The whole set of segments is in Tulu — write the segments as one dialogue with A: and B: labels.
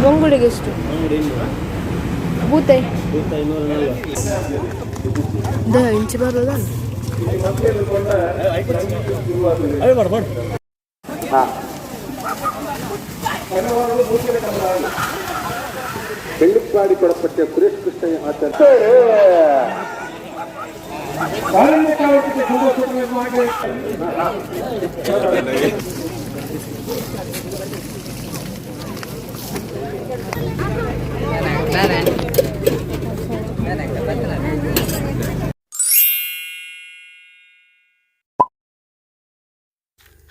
A: ಬಂಗುಡೆಗೆ ಎಷ್ಟು? ಬೂತೆ the ಇಂಚಿ ಬರೋದ.
B: ಬೆಳ್ಳಿಪ್ಪಾಡಿ ಕೊಡಪಟ್ಟ ಸುರೇಶ್ ಕೃಷ್ಣ ಆಚಾರ್ಯ.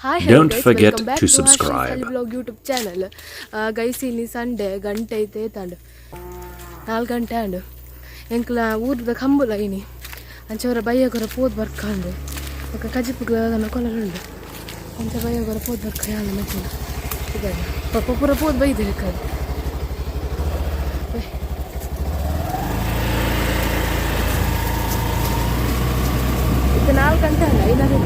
A: Hi.
C: Don't forget to subscribe.
A: Blog YouTube channel. Guys, ಇನಿ ಸಂಡೆ, ಗಂಟೆ ಐತೆ ತಂಡು 4 ಗಂಟೆ ಆಂಡು. ಎಂಕ್ಲ ಊರ್ದ ಕಂಬುಲ ಇನಿ. ಅಂಚವರ ಬಯ್ಯಗೊರ ಪೋದ್ ಬರ್ಕಂಡು ಬೊಕ ಕಜಿಪುಗ್ ಕೊಲರುಂಡು. ಅಂಚ ಬಯ್ಯಗೊರ ಪೋದ್ ಬರ್ಕ ಯಾನ್ ಮಜ್ಜಿನ ಪಪ್ಪ ಪೂರ ಪೋದ್ ಬೈದಿರ್ಕದು. ಇತ್ತೆ 4 ಗಂಟೆ ಅಲ್ಲ, ಐನಾರು.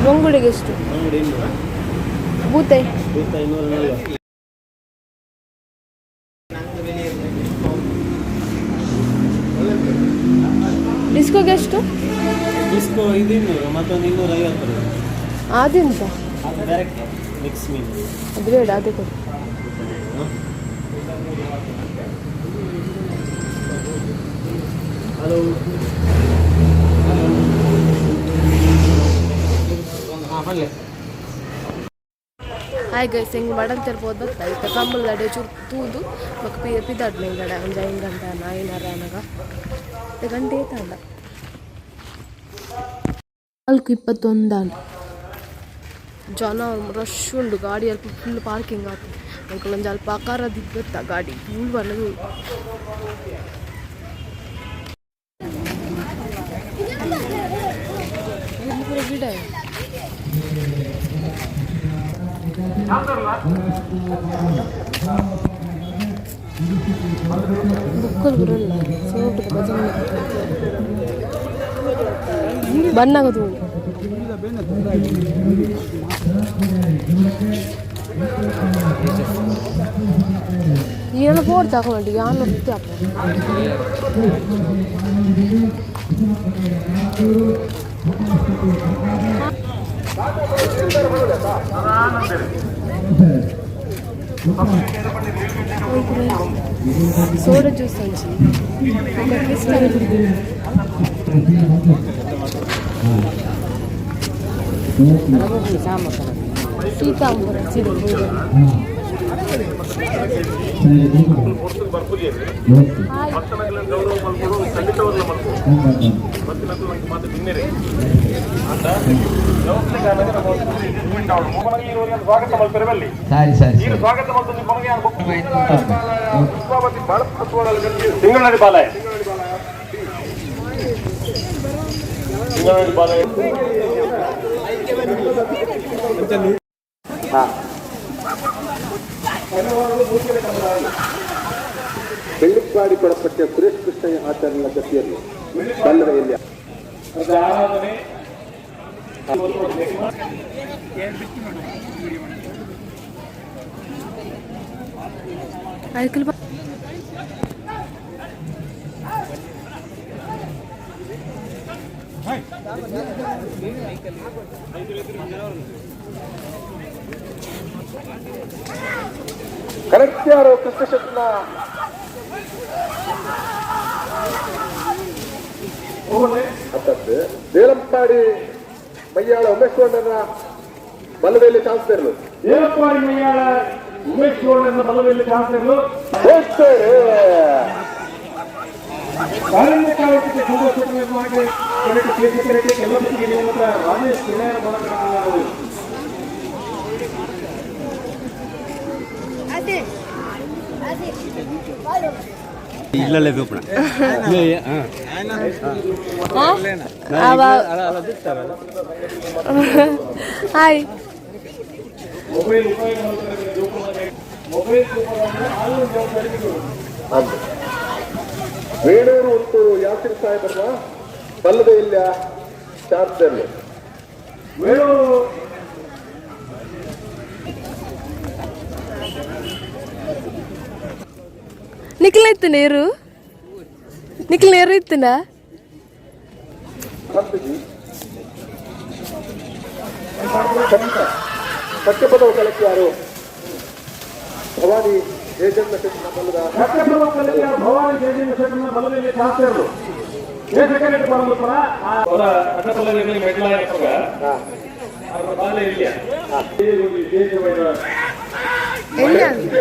A: ಬಂಗುಡೆಗೆ ಎಷ್ಟು? ಬೂತೆ ಡಿಸ್ಕೋಗೆ ಎಷ್ಟು?
D: ಡಿಸ್ಕೋ ಇದು 200, ಮತ್ತೊಂದು 250.
A: ಅದೆಂತ?
D: ಅದು ಡೈರೆಕ್ಟ್ ಮಿಕ್ಸ್ ಮೀನು.
A: ಅದು ಬೇಡ, ಅದೇ ಕೊಡು.
D: ಹಲೋ, ಹಾಂ, ಪಲ್ಲೆ.
A: ಹಾಯ್ ಗೈಸ್, ಹೆಂಗೆ ಮಡಂತೇರ್ ಪೋದ್ ಬತ್ತ. ಇತ್ತೆ ಕಂಬುಲಡೆ ಚೂರು ತೂದು ಬೊಕ ಪಿ ಪಿದಾಡ್ಲೆ ಇಂಗಡೆ ಒಂಜಿ 5 ಗಂಟೆ ಆನ ಐನಾರು ಆನಗ. ಇತ್ತೆ ಗಂಟೆ ಏತಾಂಡ? 4:21. ಜನ ರಶ್ ಉಂಡು. ಗಾಡಿ ಅಲ್ಪ ಫುಲ್ ಪಾರ್ಕಿಂಗ್ ಆತು. ಅಂಕಲ್ ಒಂಜಿ ಅಲ್ಪ ಆಕಾರ ದಿಬ್ಬತ್ತ ಗಾಡಿ ಫುಲ್ ಬನ್ನದು. ಇಲ್ಲಿ ಪೂರ ಗಿಡ. ಬುಕ್ಕಲ್ ಬರಲ್ಲ ಸೋಟದ ಭಜನೆ ಬನ್ನಾಗ ತೂಡು. ಈರೆಲ್ಲ ಬೋರ್ಡ್ ತಗೊಂಡು ಯಾನ್ ಒತ್ತಿ ಅಪ್ಪ. ಸೋಡಾ ಜ್ಯೂಸ್ ಅಂಚಿ ಬೊಕ ಕ್ರಿಸ್ಟಲ್. ಸೀತಾಂಬರ ಸೀರೆ. ಹಾಯ್.
E: ಸರಿ ಸರಿ ಸರಿ.
F: ತಿಂಗಳಾಡಿ ಬಾಲಾಯ, ತಿಂಗಳಾಡಿ ಬಾಲಾಯ.
B: ಬೆಳ್ಳಿಪ್ಪಾಡಿ ಕೊಡಪಟ್ಟ ಸುರೇಶ್ ಕೃಷ್ಣ ಆಚಾರ್ಯನ ಜೊತೆಯಲ್ಲಿ ಬಲ್ಲದ ಎಲ್ಲಿ.
F: ಆರಾಧನೆ.
A: ಐಕಲ್.
B: ಕರೆಕ್ಟ್, ಯಾರು ಕೃಷ್ಣ ಶೆಟ್ಟಿನ ಅಂತದ್ದು. ದೇಲಂಪಾಡಿ ಮಯ್ಯಾಳ ಉಮೇಶ್ವರನ ಬಲ್ಲದಲ್ಲಿ ಚಾನ್ಸ್ ಇರಲು.
F: ಏಲಪ್ಪಾಡಿ ಮೈಯಾಳ ಉಮೇಶ್ ಗೌಡರನ್ನ ಬಲದಲ್ಲಿ ಚಾನ್ಸರ್ಲು.
B: ಹೋಗ್ತಾರೆ.
F: ಕಾರಣ್ಯ ಕಾಲಕ್ಕೆ ಸಂತೋಷವಾಗಿ ಎಲ್ಲ ನಿಯಮಿತ ರಾಜೇಶ್ ಕಿಣೆಯ ಮೂಲಕ.
E: ಇಲ್ಲಲ್ಲೇ ದೂಪಣ.
A: ಹಾಯ್.
B: ವೇಣೂರು ಉಂಟೂರು ಯಾಸಿರ್ ಸಾಹೇಬರ್ನ ಬಲ್ಲದ ಇಲ್ಲ ಚಾರ್ಜಲ್ಲಿ.
F: ವೇಣೂರು.
A: ನಿಖಿಲ್ ಇತ್ತು ನೀರು, ನಿಖಿಲ್ ನೀರು ಇತ್ತನ.
B: ಸಂತಜಿ ಸತ್ಯಪದವ ಕಲಕ್ಕೆ ಯಾರು ಭವಾನಿ ಜಯಚಂದ್ರ ಶೆಟ್ಟಿನ ಬಲ್ಲದ.
F: ಸತ್ಯಪ್ರಭು ಕಲಿಕೆಯ ಭವಾನಿ ಜಯಜನ ಶೆಟ್ಟನ ಬಲದಲ್ಲಿ ಶಾಸ್ತ್ರರು ದೇಶಕರೆಟ್ ಬರಲು ಪುರ ಅವರ ಅಡ್ಡಪಲ್ಲದಲ್ಲಿ ಮೆಟ್ಲಾಯಪ್ಪಗ ಅವರ ಬಾಲೆ ಇಲ್ಲ ವಿಶೇಷವಾದ.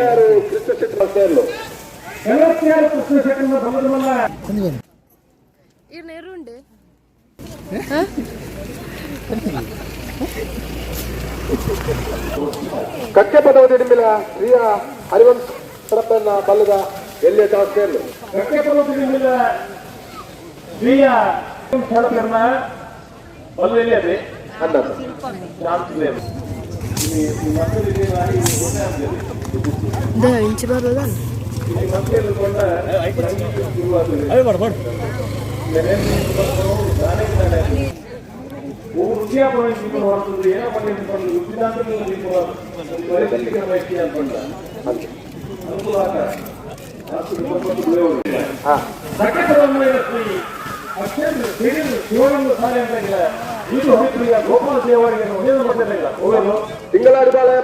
B: ಯಾರು ಕೃಷ್ಣ ಶೆಟ್ಟರ ಸೇರ್ಲು.
F: ಕೆಳತ್ಯಾರು ಕೃಷ್ಣ ಶೆಟ್ಟನ ಬಲದ ಮಲ್ಲ.
A: ಇರ್ ನೀರು ಉಂಡೆ.
B: ಕಕ್ಕೆ ಪದವ ತಿರುಮಿಲ ಶ್ರೀಯ ಹರಿವಂಶ ಸರಪ್ಪನ ಬಲ್ಲದ ಎಲ್ಲಿಯ ಚಾಸ್ತಿಯಲ್ಲೂ.
F: ಸತ್ಯಪ್ರಭು ತಿರುಮಿಲ ಶ್ರೀಯ ಶರಣನ ಬಲದಲ್ಲಿ ಅದೇ.
B: ಅನ್ನ.
F: ಶಾಸ್ತ್ರ.
A: The ಇಂಚಿ ಬರೋದ.
F: ಗೋಪಾಲ ದೇವರಿಗೆ ಹೋಗಲು.
B: ತಿಂಗಳಾಡಿ ಬಾಳೆ.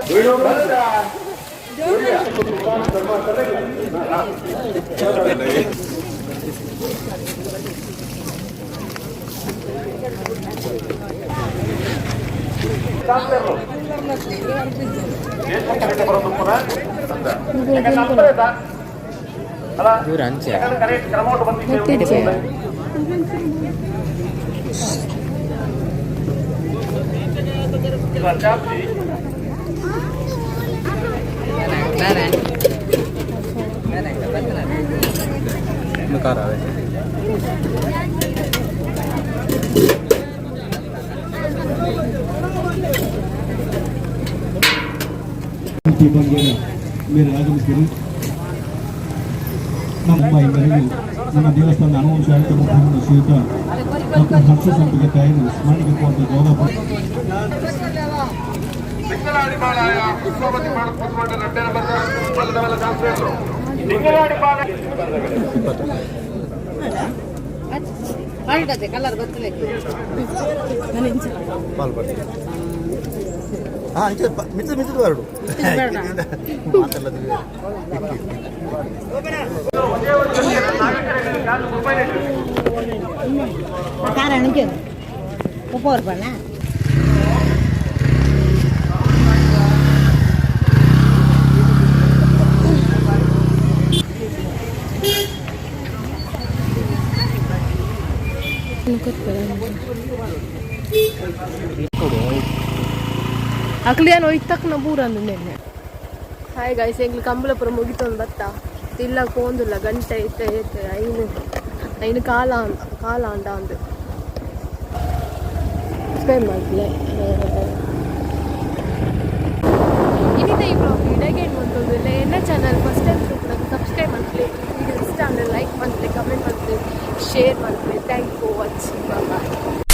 G: ಬಂಗೇರ ಮೇರೆ ಆಗಮಿಸಿದರು. ನಮ್ಮ ಇವರಿಗೆ ನಮ್ಮ ದೇವಸ್ಥಾನದ ಅನುವಂಶ ಮುಖಂಡ ಶ್ರೀಯುತ ಡಾಕ್ಟರ್ ಹರ್ಷ ಸಂಪಿಗೆ ತಾಯಿರು ಸ್ಮರಣಿಕೆ ಕೊಡುವಂಥ ಗೌರವ.
B: ತಿಂಗಳಾಡಿ ಬಾಳಾಯ ಪುಷ್ಪಾವತಿ ರಡ್ಡನ ಬಲ್ಲದ ಶಾಸ್ತ್ರಿಯಲ್ಲೂ.
H: ಹಾಂ, ಅಂಚೆ ಮಿತ್ರ ಮಿತ್ರ ಬರಡು ಮಾತೆಲ್ಲ.
I: ಕಾರಣಕ್ಕೆ ಉಪ್ಪು ರೂಪಾಯಿನ.
A: ಅಕ್ಲಿ ಏನು ಒಯ್ತಕ್ನ ಬೂರಂದು ನೆನ್ನೆ. ಹಾಯ್ ಗಾಯ್ಸ್, ಎಂಗ್ಲು ಕಂಬಳಪುರ ಮುಗಿತೊಂದು ಬತ್ತ ಇಲ್ಲ ಕೋಂದುಲ್ಲ. ಗಂಟೆ ಐತೆ ಐತೆ ಐನು ಐನು ಕಾಲ ಕಾಲ ಅಂಡ ಅಂದು. ಸಬ್ಸ್ಕ್ರೈಬ್ ಮಾಡ್ಲೆ. ಇನ್ನಿತ ಈ ಬ್ಲಾಗ್ ಇಡಗೇನು ಬಂತೊಂದಿಲ್ಲ. ಎನ್ನ ಚಾನಲ್ ಫಸ್ಟ್ ಟೈಮ್ ಸಬ್ಸ್ಕ್ರೈಬ್ ಮಾಡ್ಲಿ. ವಿಡಿಯೋ ಇಷ್ಟ ಅಂದರೆ ಲೈಕ್ ಮಾಡ್ಲಿ, ಕಮೆಂಟ್ ಮಾಡ್ಲಿ, ಶೇರ್ ಮಾಡ್ಲಿ. Thank you for watching. Bye.